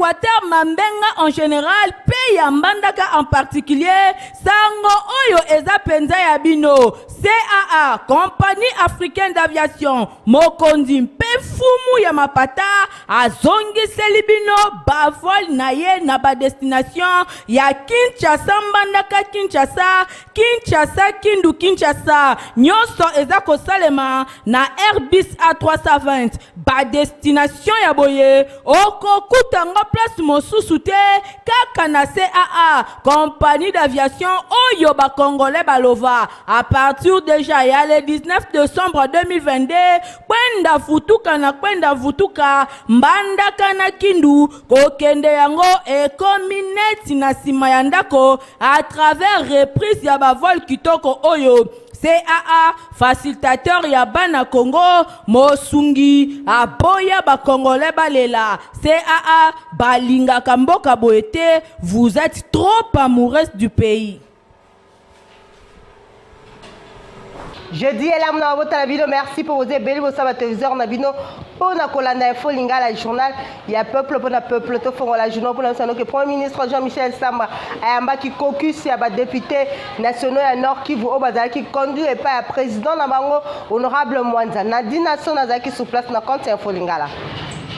Equateur Mambenga en general mpe ya Mbandaka en particulier, sango oyo eza penza ya bino. CAA, Compagnie Africaine d'Aviation, mokonzi mpe mfumu ya mapata azongiseli bino ba vol na ye na ba destination ya Kinshasa Mbandaka Kinshasa, Kinshasa Kindu Kinshasa. Nyonso eza kosalema na Airbus A320. Ba destination ya boye okokuta yango place mosusu te kaka na CAA, compagnie d'aviation oyo ba congolais balova. À partir dejà ya le 19 decembre 2022, kwenda vutuka na kwenda vutuka, Mbandaka na Kindu kokende yango ekomi neti na sima ya ndako à travers reprise ya ba vol kitoko oyo. CAA, facilitateur ya bana Congo, mosungi aboya ba congolais balela. CAA balingaka mboka boye te, vous etes trop amoureuse du pays. Jeudi elamu na mabota na bino, merci mpo boza ebele bosala ba televiseur na bino mpo na kolanda info lingala journal ya peuple mpo na peuple. Tofongola journal mpo na biso noke premier ministre Jean-Michel Samba ayambaki caucus ya ba députés nationaux ya Nord Kivu oyo bazalaki conduit epai ya président na bango honorable Mwanza. Nadine Asson azalaki sur place na compte ya info lingala.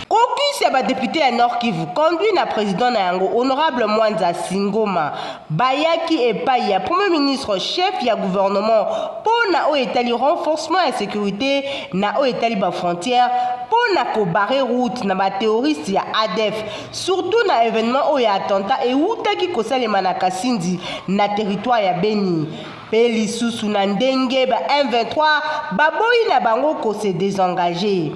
Caucus ya ba deputes ya Nord Kivu conduit na president na yango honorable Mwanza Singoma bayaki epayi ya Premier ministre chef ya gouvernement mpo na oyo etali renforcement ya securite na oyo etali ba frontières mpo na ko barrer route na ba terroristes ya adf surtout na evenement oyo ya attentat ewutaki kosalema na Kasindi na territoire ya Beni mpe lisusu na ndenge ba M23 baboyi na bango ko se desengager.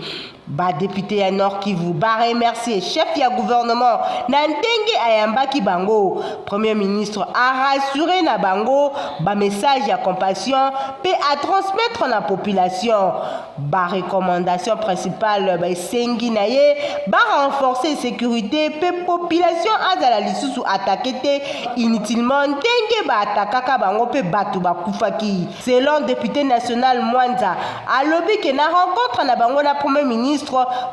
Ba deputes ya Nord-Kivu ba remercier chef ya gouvernement na ndenge ayambaki bango. Premier ministre a rassurer na bango ba messages ya compassion pe a transmettre na population. Ba recommandations principales ba esengi na ye ba renforcer securite pe population azala lisusu attaquer te inutilement ndenge ba attaquaka bango pe batu bakufaki. Selon depute national Mwanza, alobi ke na rencontre na bango na Premier ministre,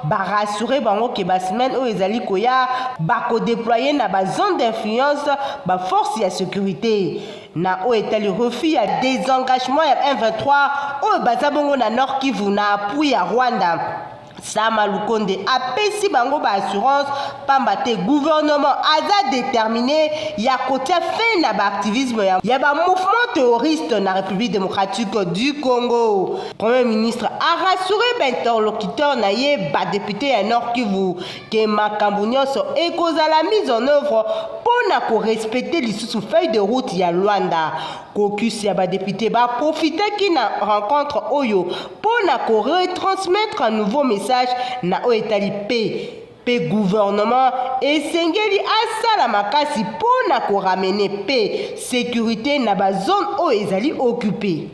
ba rassurer bango ke ba semaines oyo ezali koya, bako deployer na ba zones d'influence ba forces ya securite. Na oyo etali refus ya desengagement ya M23 oyo baza bongo na Nord-Kivu na appui ya Rwanda, Sama Lukonde apesi bango ba assurance pamba te gouvernement aza determine ya kotia fin na ba activisme ya ba mouvement terroriste na Republique democratique du Congo. Premier ministre a rassure ba interlocuteurs na ye ba deputes ya Nord Kivu ke makambo nyonso ekozala mise en œuvre mpo na ko respecter lisusu feuille de route ya Luanda. Caucus ya ba deputes ba profitaki na rencontre oyo mpo na ko retransmettre nouveau message na oyo etali paix mpe gouvernement esengeli asala makasi mpo na ko ramener paix, securite na ba zones oyo ezali occupees.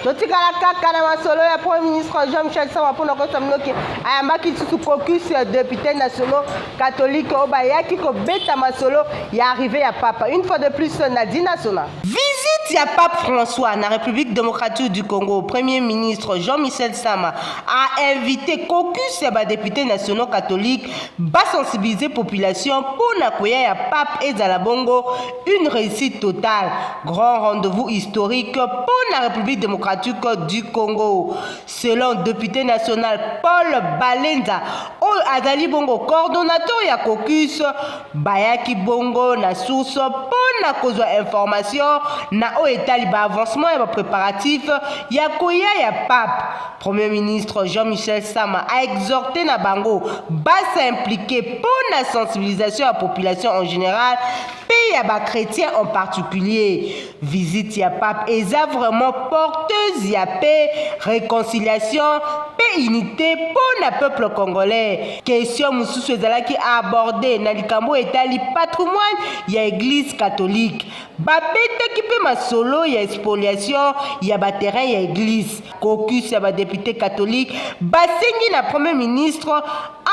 Totikala kaka na masolo ya Premier ministre Jean-Michel Sama mpo na koyebisa bino ke ayambaki lisusu caucus ya deputes nationaux catholiques oyo bayaki kobeta masolo ya arrivee ya Papa une fois de plus na Dinasona. Visite ya Pape François na Republique democratique du Congo, Premier ministre Jean-Michel Sama a invite caucus ya ba deputes nationaux catholiques ba sensibiliser population mpo na koya ya Pape ezala bongo une réussite totale. Grand rendez-vous historique mpo na Republique démocratique du Congo. Selon depute national Paul Balenza oyo azali bongo coordonnateur ya caucus, bayaki bongo na source mpo na kozwa information na oyo etali ba avancement ya ba préparatifs ya koya ya pape. Premier ministre Jean-Michel Sama a exhorté na bango ba s'impliquer mpo na sensibilisation ya population en général mpe ya ba chrétiens en particulier. Visite ya pape eza vraiment porteuse ya paix, réconciliation mpe unité mpo na peuple congolais. Question mosusu ezalaki abordée na likambo etali patrimoine ya Eglise catholique. Babetaki mpe masolo ya spoliation ya ba terrain ya eglise. Caucus ya ba deputes catholiques basengi na Premier ministre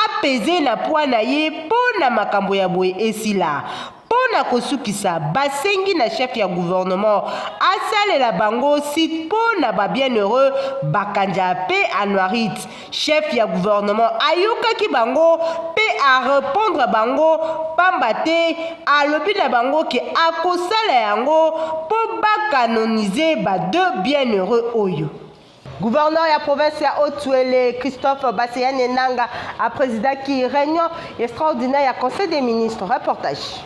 apese na poids na ye mpo na makambo ya boye esila. Mpo na kosukisa, basengi na chef ya gouvernement asalela bango site mpo na ba bienheureux Bakanja mpe Anuarite. Chef ya gouvernement ayokaki bango mpe a repondre bango pamba te alobi na bango ke akosala yango mpo ba canoniser ba deux bienheureux oyo. Gouverneur ya province ya Haut-Uele, Christophe Baseane Nanga, a presidaki reunion extraordinaire ya Conseil des ministres. Reportage.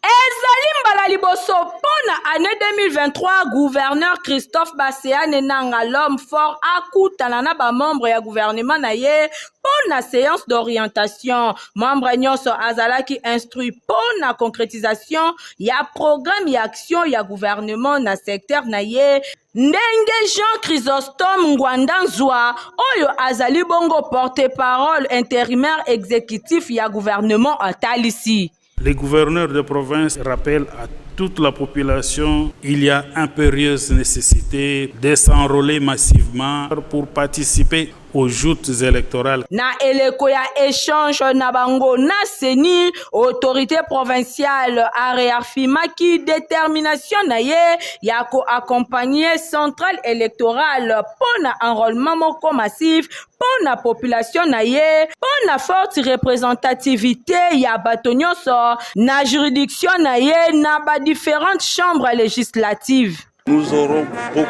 Ezali mbala liboso mpo na annee 2023, gouverneur Christophe Baseane Nanga, l'homme fort, akutana na ba membres ya gouvernement na ye mpo na seance d'orientation. Membre nyonso azalaki instruit mpo na concretisation ya programme ya action ya gouvernement na secteur na ye. Ndenge Jean Chrysostome Ngwanda Nzua, oyo azali bongo porte-parole intérimaire exécutif ya gouvernement atalisi. Les gouverneurs de province rappellent à toute la population, il y a impérieuse nécessité de s'enrôler massivement pour participer aux joutes électorales. Na eleko ya échange na bango na CENI, autorité provinciale a réaffirmaki détermination na ye ya ko accompagner centrale électorale mpo na enrôlement moko massif mpo na population na ye, mpo na forte représentativité ya bato nyonso na juridiction na ye na ba différentes chambres législatives. Nous aurons beaucoup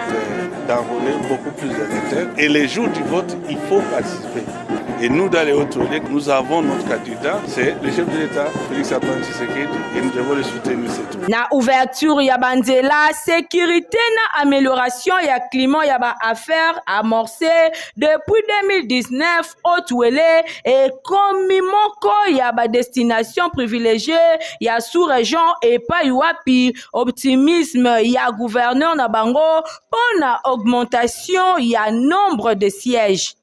d'enrôlés, beaucoup plus d'électeurs. Et les jours du vote, il faut participer. Et nous, dans les Hautes-Uele, nous avons notre candidat, c'est le chef de l'État, Félix Antoine Tshisekedi, et nous devons le soutenir, c'est tout. Na ouverture ya banzela, sécurité na amélioration ya climat ya ba affaires amorcé depuis 2019, Haut-Uele ekomi moko ya ba destination privilégiée ya sous-région epai wapi optimisme ya gouverneur na bango mpo na augmentation ya nombre de sièges.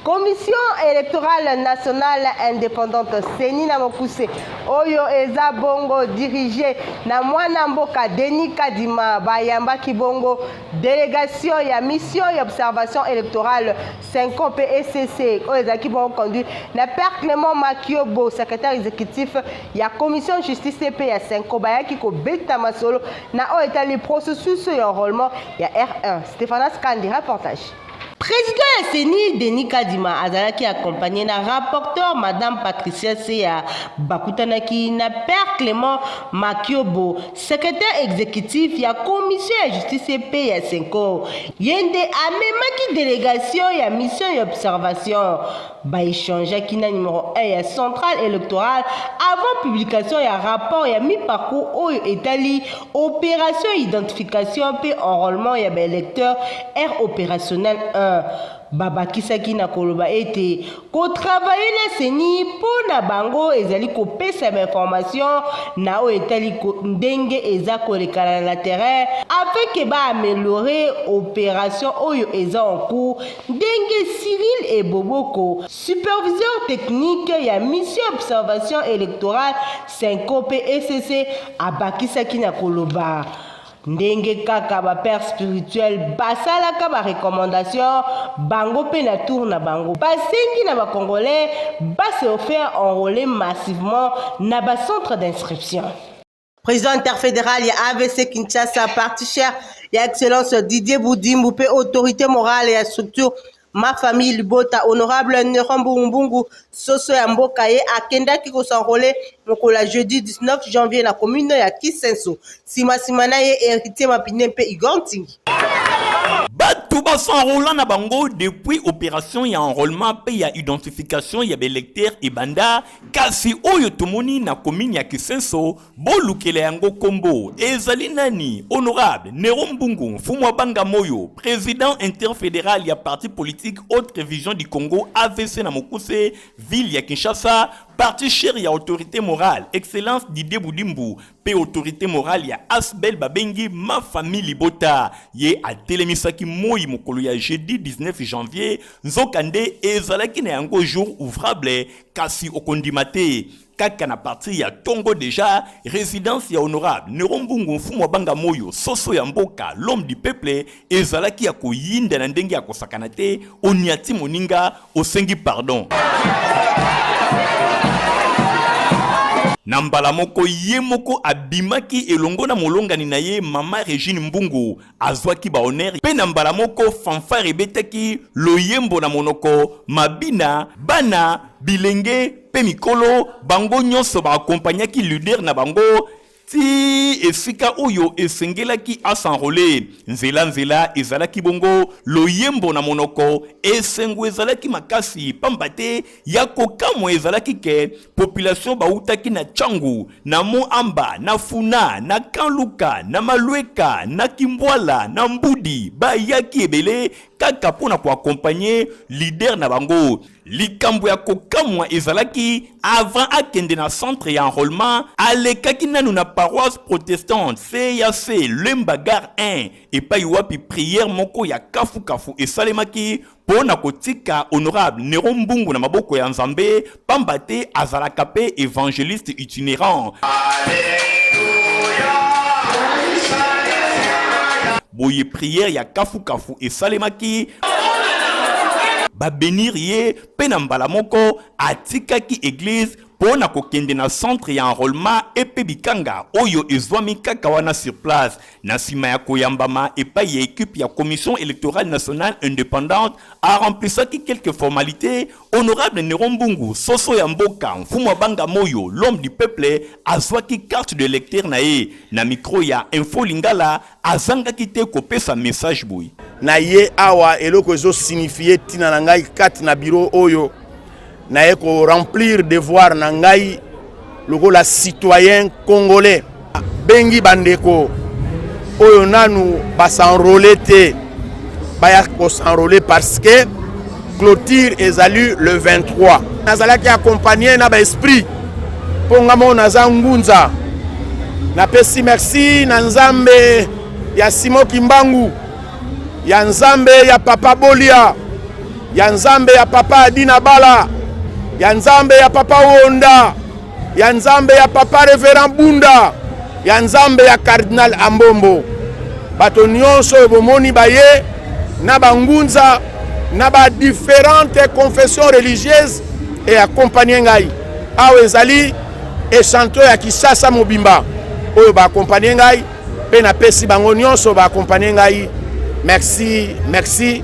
Commission électorale nationale indépendante CENI na mokuse oyo eza bongo dirige na mwana mboka Denis Kadima bayambaki bongo délégation ya mission ya observation électorale 5 mpe ECC oyo ezalaki bongo conduit na Père Clément Makiobo, secrétaire exécutif ya commission justice mpe ya 5 bayaki kobeta masolo na oyo etali processus ya enrôlement ya R1. Stéphanas Kandi, reportage. Président ya CENI Denis Kadima azalaki accompagné na rapporteur Madame Patricia Seya bakutanaki na Père Clément Makiobo, secrétaire exécutif ya commission ya justice mpe ya CENCO. Ye nde amemaki délégation ya mission ya observation. Baéchangeaki na numéro 1 ya centrale électorale avant publication ya rapport ya mi-parcours oyo etali opération identification mpe enrôlement ya baélecteur R opérationnel 1. Babakisaki na koloba ete kotravailler na CENI mpo na bango ezali kopesa bainformation na oyo etali ndenge eza kolekana na terrain afin ke baaméliorer opération oyo eza en cours, ndenge Cyril Eboboko, superviseur technique ya mission observation électorale 5 mpe ECC, abakisaki na koloba. Ndenge kaka bapère spirituel basalaka barecommandation bango mpe na tour na bango, basengi na bacongolais base faire enrôler massivement na bacentre d'inscription. Président interfédéral ya AVC Kinshasa, parti cher ya Excellence Didier Budimbu mpe autorité morale ya structure Ma Famille Libota, honorable Neron Mbungu Soso ya mboka, ye akendaki kos'enrôler mokolo ya jeudi 19 janvier na commune ya Kisenso. Nsima na ye, Héritier Mapine mpe Igor Ntingi. Bato bas'enrôla na bango depuis opération ya enrôlement mpe ya identification ya baélecteur ebanda. Kasi oyo tomoni na commune ya Kisenso, bolukela yango nkombo, ezali nani? Honorable Nero Mbungu Mfumu wa Banga Moyo, président interfédéral ya parti politique Autre Vision du Congo, AVC na mokuse, ville ya Kinshasa, parti cher ya autorité morale Excellence Didier Budimbu mpe autorité morale ya ASBL babengi Ma Famille Libota. Ye atelemisaki moi mokolo ya jeudi 19 janvier. Nzokande ezalaki na yango jour ouvrable, kasi okondima te, kaka na partir ya ntongo déjà résidence ya honorable Nero Mbungu Mfumu wa Banga Moyo Soso ya mboka, l'homme du peuple, ezalaki ya koyinda na ndenge ya kosakana te. Oniati moninga, osengi pardon. Na mbala moko, ye moko abimaki elongo na molongani na ye Mama Regine Mbungu, azwaki ba honneurs mpe na mbala moko fanfare ebetaki loyembo na monoko, mabina, bana, bilenge mpe mikolo, bango nyonso ba accompagnaki leader na bango tii esika oyo esengelaki a s'enroler. Nzela nzela ezalaki bongo loyembo na monoko, esengo ezalaki makasi pamba te ya kokamwa ezalaki ke population bawutaki na Tshangu, na Mont-Amba, na Funa, na Camp-Luka, na Malueka, na Kimbwala, na Mbudi, bayaki ebele kaka mpo na ko accompagner leader na bango. Likambo ya kokamwa ezalaki avant akende na centre ya enrolement, alekaki nanu na paroisse protestante CAC Lemba Gare 1 epai wapi prière moko ya kafu kafu esalemaki mpo na kotika honorable Nero Mbungu na maboko ya Nzambe, pamba te azalaka mpe evangeliste itinerant. Boye prière ya kafu kafu esalemaki, ba benir ye mpe na mbala moko atikaki eglise mpo na kokende na centre ya enrolement epe bikanga oyo ezwami kaka wana sur place. Na nsima ya koyambama epai ya equipe ya Commission electorale nationale independante, a remplissaki quelques formalites, honorable Nero Mbungu, soso ya mboka, mfumu wa banga moyo, l'homme du peuple, azwaki carte de lecteur na ye. Na micro ya Info Lingala, azangaki te kopesa message boye. Na ye awa eloko ezo signifier tina na ngai kati na bureau oyo naye ko remplir devoir na ngai lokola citoyen congolais. Bengi bandeko oyo nanu ba s'enrôler te baya ko s'enrôler parce que clôture ezali le 23. Nazalaki accompagné na ba esprit mpo nga moko naza ngunza. Napesi merci na Nzambe ya Simon Kimbangu, ya Nzambe ya Papa Bolia, ya Nzambe ya Papa Adina Bala, ya Nzambe ya Papa Wonda, ya Nzambe ya Papa Reverend Bunda, ya Nzambe ya Cardinal Ambombo. Bato nyonso oyo bomoni baye na bangunza na ba différentes confessions religieuses e accompagner ngai awa ezali echantillon ya Kinshasa mobimba oyo ba accompagner ngai mpe napesi bango nyonso ba accompagner ngai merci merci.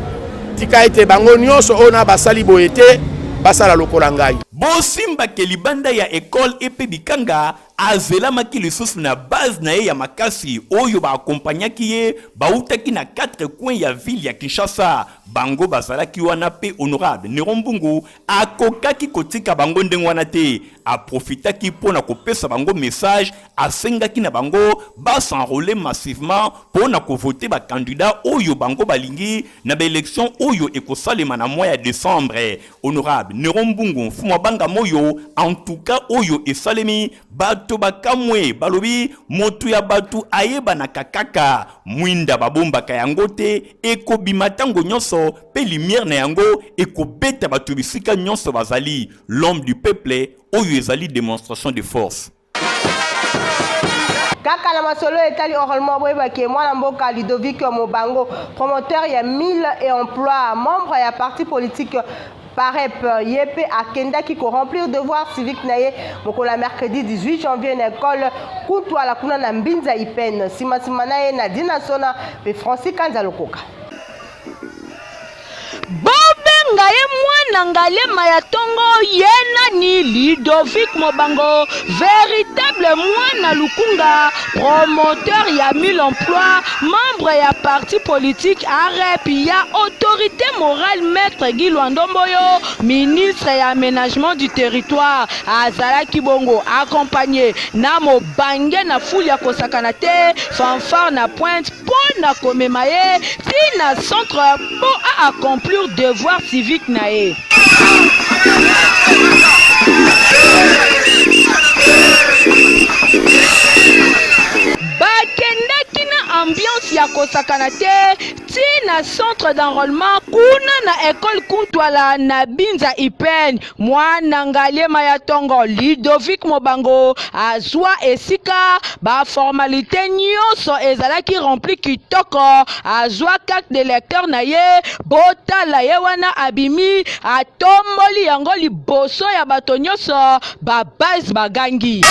Tika ete bango nyonso oyo na basali boye te basala lokola ngai. Bosimba ke libanda ya ecole epe bikanga azelamaki lisusu na base na ye ya makasi oyo ba accompagnaki ye bawutaki na quatre coins ya ville ya Kinshasa bango bazalaki wana pe honorable Nero Mbungu akokaki kotika bango ndenge wana te a profitaki po na kopesa bango message Asengaki na bango ba s'enroler massivement po na ko voter ba candidats oyo bango balingi na ba elections oyo ekosalema na mois ya decembre. Honorable Nero Mbungu Mfumu Abanga Moyo, en tout cas oyo esalemi bato bakamwe, balobi moto ya bato ayebanaka kaka, mwinda babombaka yango te, ekobima tango nyonso pe lumière na yango ekobeta bato bisika nyonso bazali. L'homme du peuple, oyo ezali demonstration de force. Kaka na masolo etali enrôlement, boyeba ke mwana mboka Ludovic Mobango, promoteur ya 1000 et emploi, membre ya parti politique PAREP, ye mpe akendaki ko remplir devoir civique na ye mokolo ya mercredi 18 janvier na école Kuntwala kuna na Mbinza Ipene. Nsima nsima na ye Nadine Asona mpe Francis Kanza Lokoka. Bobenga ye mwana Ngalema ya tongo ye nani Ludovic Mobango veritable mwana Lukunga promoteur ya 1000 emplois membre ya parti politique AREP ya autorite morale maitre Guy Loando Mboyo ministre ya amenagement du territoire azalaki bongo accompagne na mobange na foule ya kosakana te fanfare na pointe mpo na komema ye ti na centre mpo a accomplir devoir civique na ye. Bakendaki na ambiance ya ko. kosakana te ti na centre d'enrôlement kuna na ekole Kuntwala na Binza Ipen. Mwana Ngaliema ya tongo Ludovic Mobango azwa esika ba formalite nyonso ezalaki rempli kitoko, azwa carte d'électeur na ye, botala ye wana abimi atomboli yango liboso ya bato nyonso, ba base bagangi.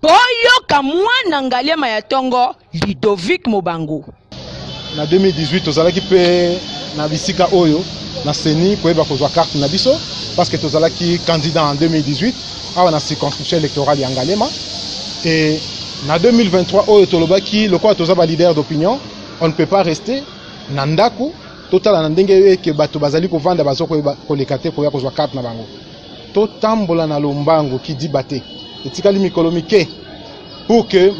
Boyoka mwana Ngaliema ya tongo Ludovic Mobango. Na 2018 tozalaki mpe na bisika oyo na CENI koyeba kozwa carte na biso parce que tozalaki candidat en 2018 awa na circonscription électorale ya Ngaliema et na 2023 oyo tolobaki lokola toza ba leader d'opinion, on ne peut pas rester na ndako totala na ndenge eke bato bazali kovanda bazo koyeba koleka te koya kozwa carte na bango. Totambola na lombango kidiba te, etikali mikolo mike pour que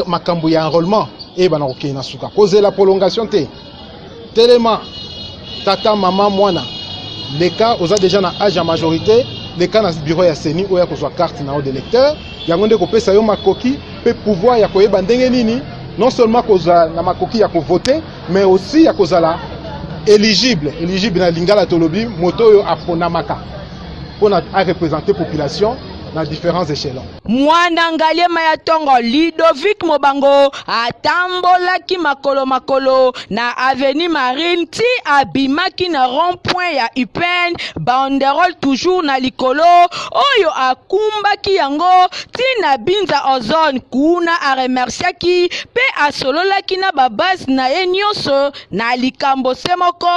makambo ya enrôlement eyebana kokende na suka, kozela prolongation te. Telema tata, mama, mwana, leka, oza deja na age ya majorité, leka na bureau ya CENI oyo ya kozwa carte na yo d'électeur. Yango nde kopesa yo makoki mpe pouvoir ya koyeba ndenge nini non seulement kozala na makoki ya kovote mais aussi ya kozala éligible. Éligible na lingala tolobi moto oyo aponamaka mpona areprésenter population na différents échelons. Mwana Ngaliema ya tongo Ludovic Mobango atambolaki makolo makolo na avenue Marine ti abimaki na rond-point ya UPN, banderole toujours na likolo oyo akumbaki yango ti na Binza Ozone. Kuna aremerciaki pe asololaki na ba base na ye nyonso na likambo se moko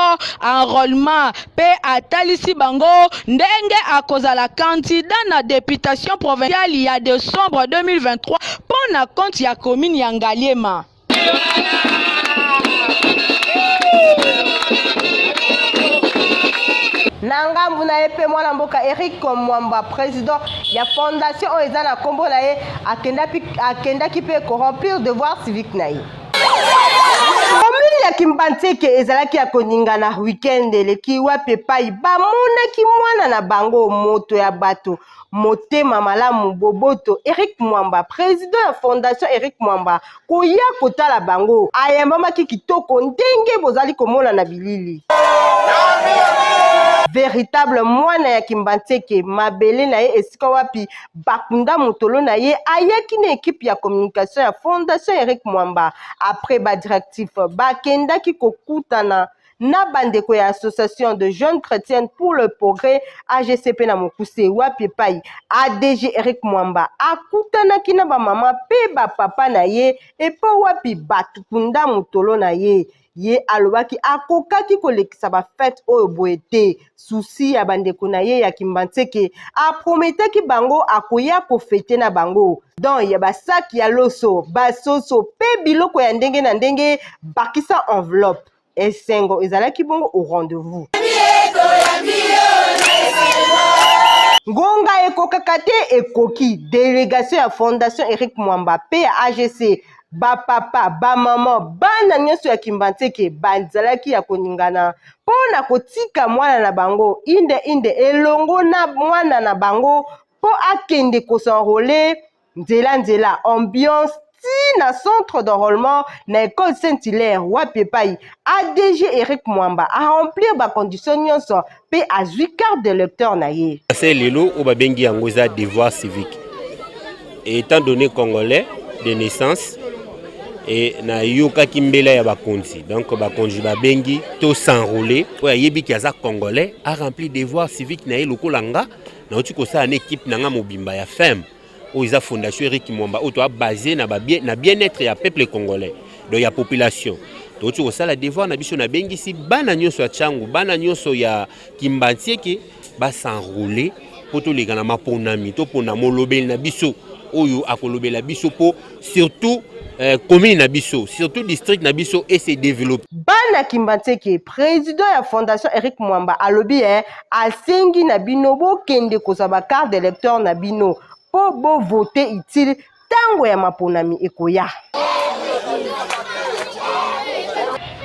enrôlement, pe atalisi bango ndenge akozala candidat na députation provinciale ya décembre 2023 mpo na compte ya commune ya Ngaliema. Na ngambu na ye mpe mwana mboka Eric Mwamba, président ya fondation oyo eza na nkombo na ye, akendaki mpe koremplir devoir civique na ye. Commune ya Kimbanseke ezalaki ya koningana week-end eleki, wapi epai bamonaki mwana na bango, moto ya bato, motema malamu, boboto, Eric Mwamba, président ya fondation Eric Mwamba, koya kotala bango. Ayambamaki kitoko ndenge bozali komona na bilili. Véritable mwana ya Kimbanseke, mabele na ye esika wapi bakunda motolo na ye, ayaki na ekipe ya communication ya fondation Eric Mwamba. Après ba directif, bakendaki kokutana na bandeko ya association de jeunes chrétiennes pour le progrès, AGCP na mokuse, wapi epai ADG Eric Mwamba akutanaki na bamama pe bapapa na ye, epo wapi bato kunda motolo na ye. Ye alobaki akokaki kolekisa bafete oyo boye te. Susi ya bandeko na ye ya Kimbanseke, aprometaki bango akoya kofete na bango don ya basaki ya loso, basoso pe biloko ya ndenge na ndenge, bakisa enveloppe. Esengo ezalaki bongo au rendez-vous. Ngonga ekokaka te ekoki. Délégation ya fondation Eric Mwamba pe ya AGC, bapapa, bamama, bana nyonso ya Kimbanseke bazalaki ya koningana mpo na kotika mwana na bango inde inde elongo na mwana na bango mpo akende kosenrole nzela nzela, ambiance ti na centre d'enrôlement na école Saint-Hilaire, wapi epai ADG Eric Mwamba a remplir ba conditions nyonso pe azwi carte de lecteur na ye. Se lelo oyo babengi yango eza devoir civique. Et étant donné congolais de naissance, et nayokaki mbela ya bakonzi, donc bakonzi babengi to s'enrôler oyo ayebi ki aza congolais a rempli devoir civique na ye lokola nga nauti kosala na équipe na nga mobimba ya FEM oyo eza fondation Eric Mwamba oyo toa basé na ba bien, na bien-être ya peuple congolais, donc ya population. Touti kosala devoir na biso, nabengisi bana nyonso ya Tshangu, bana nyonso ya Kimbanseke bas'enrôler mpo toleka na maponami, topona molobeli na biso oyo akolobela biso mpo surtout commune na biso, surtout district na biso et se développer. Bana Kimbanseke, président ya fondation Eric Mwamba alobi asengi na bino bokende kozwa ba carte d'électeur na bino mpo bovote utile ntango ya maponami ekoya.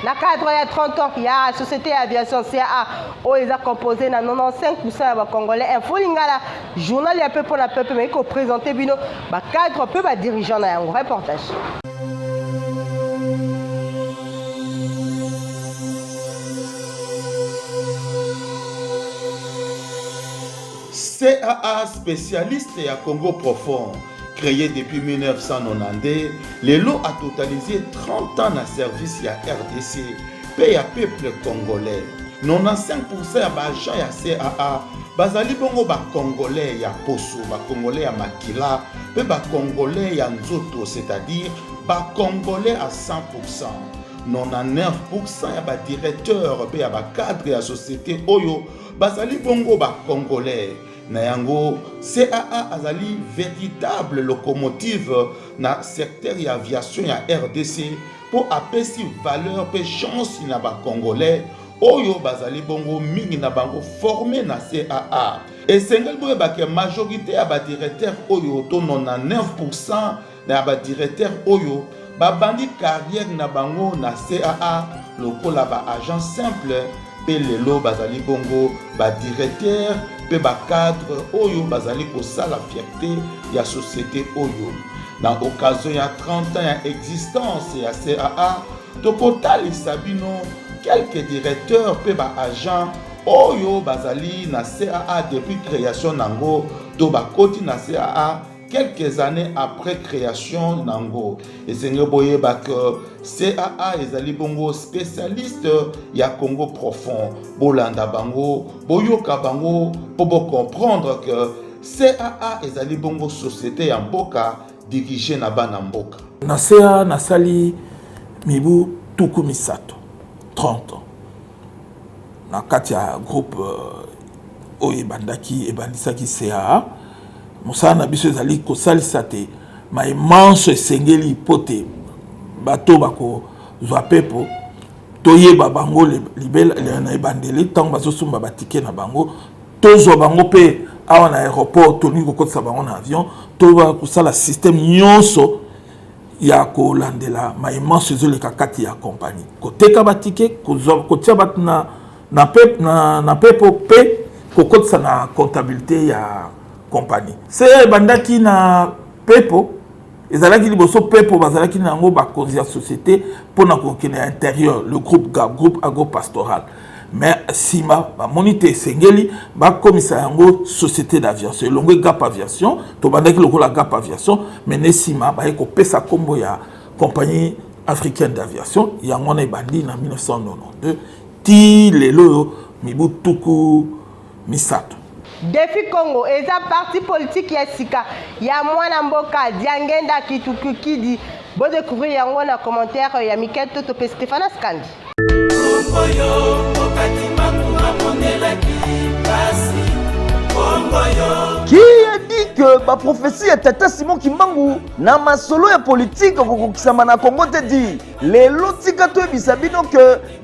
Na cadre ya 30 ans ya société ya aviation CAA oyo eza composé na 95% ya ba congolais, Info Lingala, journal ya peuple na peuple, mais ko présenter bino ba cadre pe ba dirigeant na yango. Reportage. CAA spécialiste ya Congo profond créé depuis 1992 lelo a totalisé 30 ans na service ya RDC mpe ya peuple congolais. 95% ya baagent ya CAA bazali bongo bacongolais ya poso, bacongolais ya makila mpe bacongolais ya nzoto, c'est-à-dire bacongolais à 100%. 99% ya badirecteur mpe ya bacadre ya société oyo bazali bongo bacongolais. Na yango, CAA azali véritable locomotive na secteur ya aviation ya RDC mpo apesi valeur mpe chance na bacongolais oyo bazali bongo mingi na bango forme na CAA. Esengeli boyeba ke majorité ya badirecteur oyo to 99% na ya badirecteur oyo babandi carrière na bango na CAA lokola ba agent simple mpe lelo bazali bongo badirecteur mpe bacadre oyo bazali kosala fierté ya société oyo. Na occasion ya 30 ans ya existence ya CAA, tokotalisa bino quelques directeurs mpe baagent oyo bazali na CAA depuis création nango to bakoti na CAA quelques années après création nango. Esengeli boyeba ke CAA ezali bongo spécialiste ya Congo profond. Bolanda bango, boyoka bango mpo bocomprendre ke CAA ezali bongo société ya mboka dirigée na bana mboka. Na CAA nasali mibu 30, 30 ans na kati ya groupe oyo ebandaki ebandisaki CAA. Mosala na biso ezali kosalisa te maemanso esengeli mpo te bato bakozwa pepo toyeba bango libela na ebandeli ntango bazosomba batike na bango, tozwa bango mpe awa na aéroport, tolingi kokotisa bango na avion, to kosala système nyonso ya kolandela maemanso ezoleka kati ya kompani, koteka batike, kotia bato na pepo mpe kokotisa na comptabilité ya kompani. Se ebandaki na pepo, ezalaki liboso pepo bazalaki na yango bakonzi ya société mpona kokende ya intérieur, le groupe GAP, groupe agropastoral. Mais nsima bamoni te esengeli bakomisa yango société d'aviation, elongwe GAP Aviation. Tobandaki lokola GAP Aviation, mais ne nsima baye kopesa nkombo ya Compagnie africaine d'aviation. Yango wana ebandi na 1992 ti lelo oyo, mibu 30. Defi Congo eza parti politique ya sika ya mwana mboka Diangenda Kitukukidi. Bodécouvrir yango na commentaire ya Mikel Toto mpe Stéphanas Kandi. Qui a dit que baprophétie ya tata Simon Kimbangu na masolo ya politike kokokisama na Kongo te? Di lelo tika toyebisa bino ke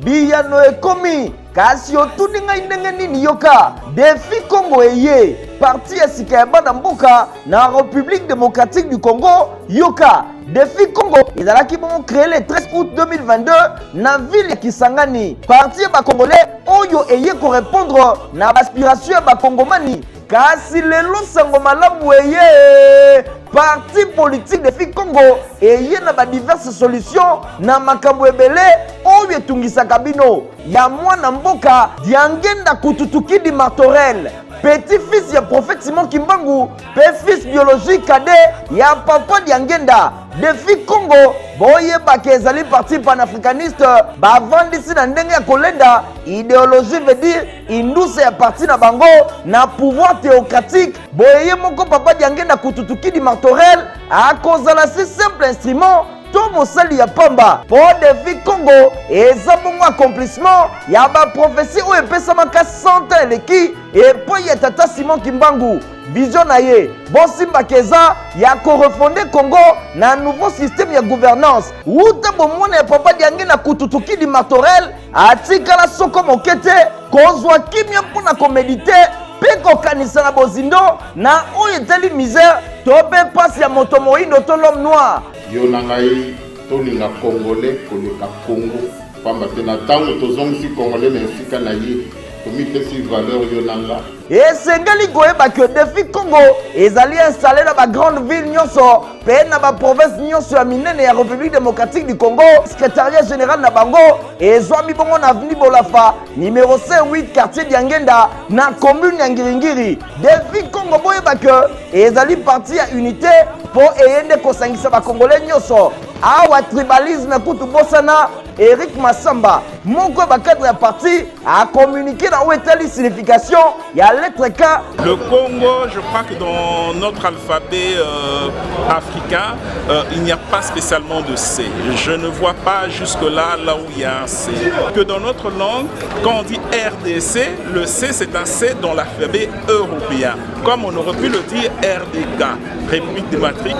biyano ekomi. Kasi otuni ngai ndenge nini? Yoka, Defi Congo eye, parti ya sika ya bana mboka na République démocratique du Congo. Yoka, Defi Congo ezalaki bongo créé le 13 août 2022 na ville ya Kisangani, parti ya bacongolais oyo eye korépondre na baaspiration ya bakongomani. Kasi lelo sango malamu eye, parti politique Defi Congo eye na badiverse solution na makambo ebele oyo etungisaka bino. Ya mwana mboka Diangenda Kututukidi Martorel, petit-fils ya prophète Simon Kimbangu mpe fils biologique cadet ya papa Diangenda, Defi Congo boyebaka ezali parti panafricaniste bavandisi na ndenge ya kolenda idéologie, veut dire induse ya parti na bango na pouvoir théocratique. Boye ye moko papa Diangenda Kututukidi Martorel akozala si simple instrument to mosali ya pamba, mpo Defi Congo eza bongo accomplissement ya baprophétie oyo epesamaka 100 ans eleki epai ya tata Simon Kimbangu. Vision na ye, bosimbaka, eza ya korefonder Congo na nouveau système ya gouvernance. Wuta bomwana ya papa Diangenda Kututukidi Martorel, atikala soko moke te kozwa kimia mpo na koméditer mpe kokanisa na bozindo na oyo etali misère to mpe mpasi ya moto moyindo to l'homme noir. Yo na ngai tolinga congolais koleka Congo. Pamba te na tango tozongisi Congolais na esika na ye, tomipesi valeur yo na nga. Esengeli koyeba que Defi Congo ezali installe na ba grandes villes nyonso mpe na ba provinces nyonso ya minene ya Republique démocratique du Congo. Secrétariat général na bango ezwami bongo na avenue Bolafa numéro C8 quartier Diangenda na commune ya Ngiringiri. Defi Congo boyeba que ezali parti ya unité mpo eye nde kosangisa ba Congolais nyonso. Awa tribalisme kutu bosana. Eric Massamba moko ya bacadre ya parti a communiqué na oyo etali signification ya lettre K. Le Congo, je crois que dans notre alphabet euh, africain, euh, il n'y a pas spécialement de C. Je ne vois pas jusque-là là où il y a un C. Que dans notre langue, quand on dit RDC, le C c'est un C dans l'alphabet européen. Comme on aurait pu le dire RDK, République démocratique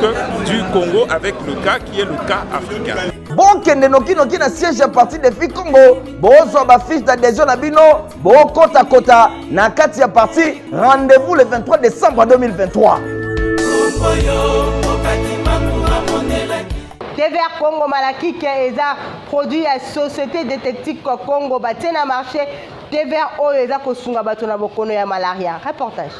du Congo avec le K qui est le K africain. Bokende noki noki na siège ya parti Defi Congo, bozwa ba fiche d'adhésion na bino, bokota kota na kati ya parti. Rendez-vous le 23 décembre 2023. TVR Congo Malakike eza produit ya société diététique Congo batie na marché TVR oyo eza kosunga bato na bokono ya malaria. Reportage.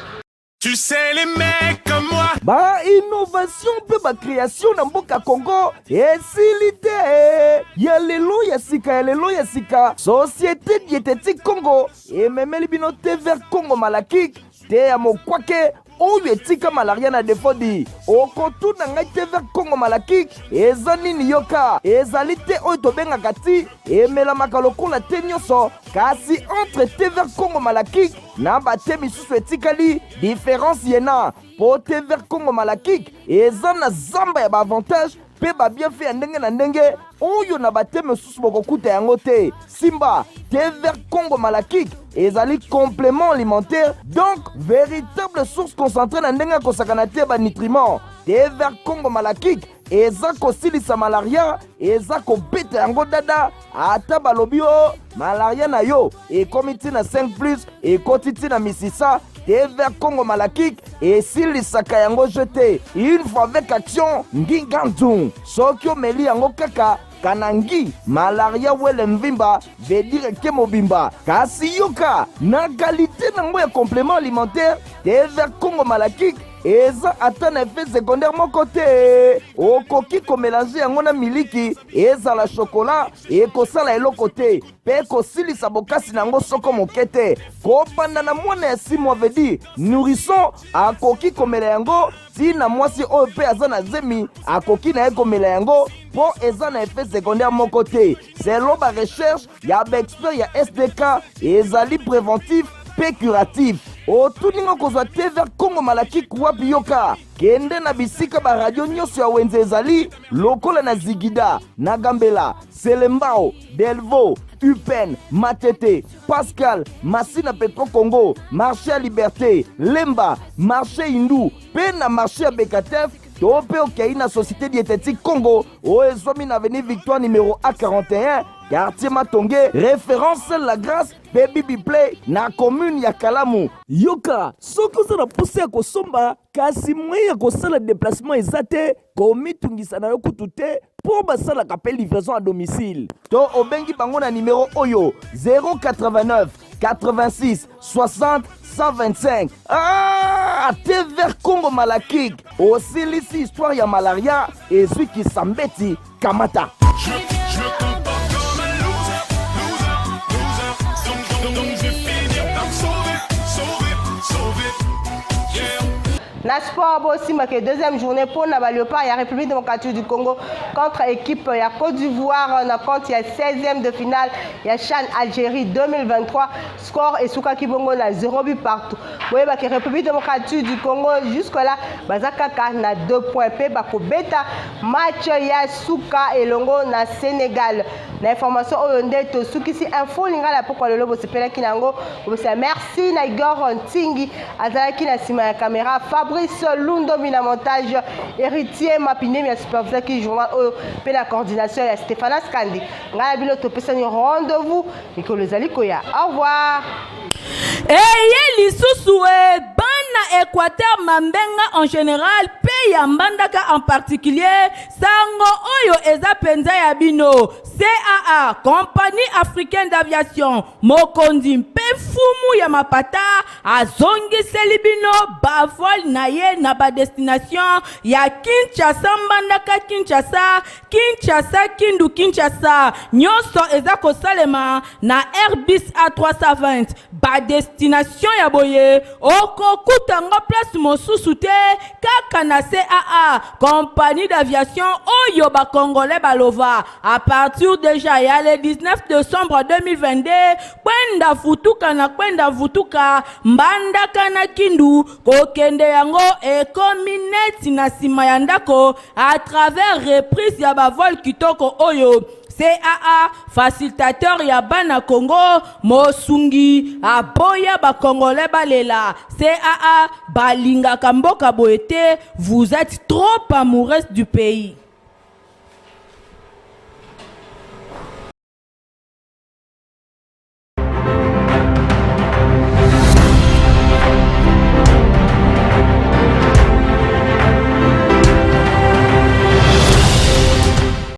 Tu sais les mecs comme moi. Ba innovation mpe ba création na mboka Congo esili te. Ya lelo ya sika ya lelo ya sika, Société Diététique Congo ememeli bino te vers Congo Malakik te ya mokwake oyo etika malaria na defodi. Okotuna ngai te vers Congo Malakik eza nini? Yoka, ezali te oyo tobengaka ti emelamaka lokola te nyonso, kasi entre te vers Congo Malakik na bate misusu etikali difference yena po te vert Congo Malakik eza na zamba ya ba avantage pe ba bienfait ya ndenge na ndenge oyo na bate mosusu bokokuta yango te. Simba te vert Congo Malakik ezali complément alimentaire, donc véritable source concentrée na ndenge ya kosakana te ba nutriments. Te vert Congo Malakik eza kosilisa malaria, eza kobeta yango dada. Ata balobi o malaria na yo ekomi ti na 5 plus, ekoti ti na misisa, te vert Congo Malakik esilisaka yango je te une fois avec action ngingantu. Soki omeli yango kaka kanangi malaria wele mvimba veut dire ke mobimba. Kasi yoka na qualité nango ya complément alimentaire, te vert Congo Malakik eza ata na effet secondaire moko te. Okoki komelange yango na miliki, ezala chocolat, ekosala eloko te mpe kosilisa bokasi na yango soko moke te. Kobanda na mwana ya 6 mois, veut dire nourrisson, akoki komela yango, ti na mwasi oyo mpe aza na zemi akoki na ye komela yango, mpo eza na effet secondaire moko te. Selon ba recherche ya ba expert ya SDK, ezali préventif mpe curatif. Otuninga kozwa te vert Congo Malakik wapi? Yoka, kende na bisika ba radio nyonso ya wenze ezali, lokola na Zigida, na Gambela, Selembao, Delvaux, Upen, Matete, Pascal, Masina, Petro Congo, marché ya Liberté, Lemba, marché Hindu mpe na marché ya Bekatef, to mpe okei na Société Diététique Congo oyo ezwami na avenue Victoire numéro A41, quartier Matonge, référence La Grâce mpe Bibi Play na commune ya Kalamu. Yoka, soki oza na posa ya kosomba kasi moyen ya kosala déplacement eza te, komitungisa na yo kutu te, mpo basalaka mpe livraison à domicile. To obengi bango na nimero oyo 089 86 60 125. Ah, te vert Congo Malakik osilisi histoire ya malaria ezwi kisambeti kamata. Je me comporte comme un loser, loser, loser. Donc, donc, donc, je vais finir par me sauver, sauver, sauver. Yeah. Na sport, bosimbaka deuxième journée mpona ba Léopard ya République démocratique du Congo contre équipe ya Côte d'Ivoire na compte ya 16e de finale ya CHAN Algérie 2023. Score esukaki bongo na 0 but partout. Boyebaki République démocratique du Congo jusque là baza kaka na 2 points mpe bakobeta match ya suka elongo na Sénégal. Na information oyo nde tosukisi Info Lingala pokwa lelo. Bosepelaki na yango, bopesa merci na Igor Ntingi azalaki na nsima ya caméra, Fabrice Lundomi na montage, Héritier Mapinemi ya supervisaki journal oyo mpe na coordination ya Stéphanas Kandi. Ngai na bino topesani rendez-vous mikolo ezali koya. Au revoir. Eye lisusu e bana. Bana Equateur Mambenga en general mpe ya Mbandaka en particulier, sango oyo eza penza ya bino. CAA, Compagnie Africaine d'Aviation, mokonzi mpe mfumu ya mapata azongiseli bino ba vol na ye na ba destination ya Kinshasa Mbandaka Kinshasa, Kinshasa Kindu Kinshasa. Nyonso eza kosalema na Airbus A320. Ba destination ya boye okokuta yango place mosusu te kaka na CAA, compagnie d'aviation oyo ba congolais balova. À partir dejà ya le 19 decembre 2022, kwenda vutuka na kwenda vutuka, Mbandaka na Kindu kokende yango ekomi neti na sima ya ndako à travers reprise ya ba vol kitoko oyo CAA, facilitateur ya bana Congo, mosungi aboya ba congolais balela. CAA balingaka mboka boye te, vous etes trop amoureuse du pays.